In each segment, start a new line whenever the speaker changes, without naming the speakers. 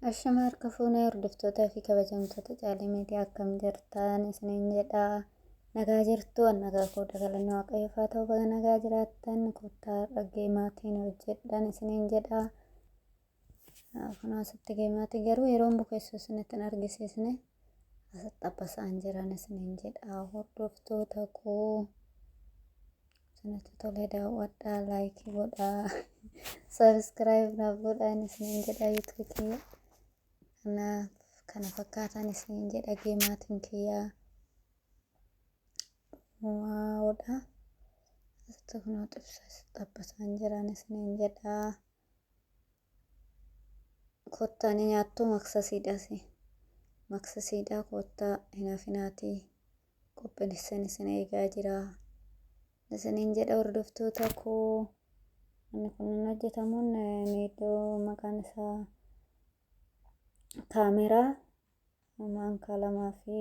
Ashama harka fuunee hordoftootaa fi kabajamtoota Caalii Miidiyaa, akkam jirtan isiniin jedha. Nagaa jirtu? An nagaa koo galanni Waaqayyoof haa ta'u. Baga nagaa jiraattan. Kottaa geemaatiin hojjedhan isiniin jedha. Kun asitti geemaatii garuu yeroon bukeessu isinitti hin argisiisne, asitti xabbasaan jiran isiniin jedha. Hordoftoota koo, isinitti tole daawwadhaa, like godhaa, subscribe naaf godhaan isiniin jedha YouTube kiyya. Kanaaf kana fakkaatan isiniin jedha geemaatiin kiyyaa. Wowdha. Asitti kunoo xibsa xabbasaan jiran isiniin jedha. Kottaa ni nyaattu, maksasiidhaas. Maksasiidha, kottaa hin hafinaatii. Qopheessan isin eegaa jira. Isiniin jedha hordoftoota koo. Inni kun inni hojjetamuun miidhoo maqaan isaa kaameraa, maankaa 2 fi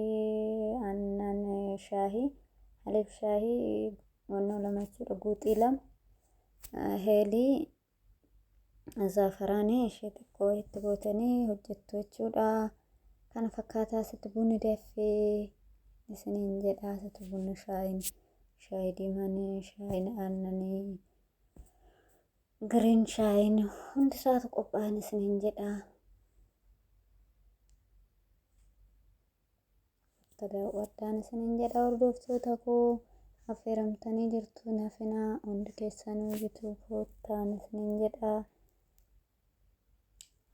aannan shaahii, حليب shaahii wannoo 2 jechuudha, guuxii 2, heelii, zaafaraanii ishee xiqqoo itti gootanii hojjettu jechuudha. Kana fakkaataa asitti bunni danfee isiniin jedha. Asitti bunni, shaayiin, shaayii diimaan, shaayiin aannanii, green shaayiin hundi isaatu qophaa'an isiniin jedha. Daawwadhaan isiniin jedha hordoftoota koo, affeeramtanii jirtu, nafinaa hundi keessanuu YouTube koottaan isiniin jedha.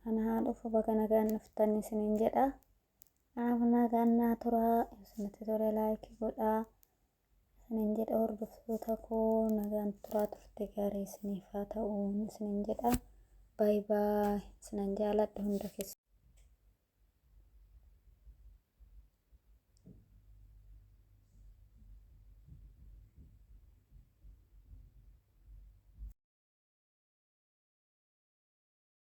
Ana haa dhufu, baga nagaan dhuftan isiniin jedha. Kanaaf nagaan naa turaa, isinitti tole like godhaa isiniin jedha hordoftoota koo. Nagaan turaa, turte gaarii isiniif haa ta'u isiniin jedha. Bye bye, isinan jaaladha hunda keessa.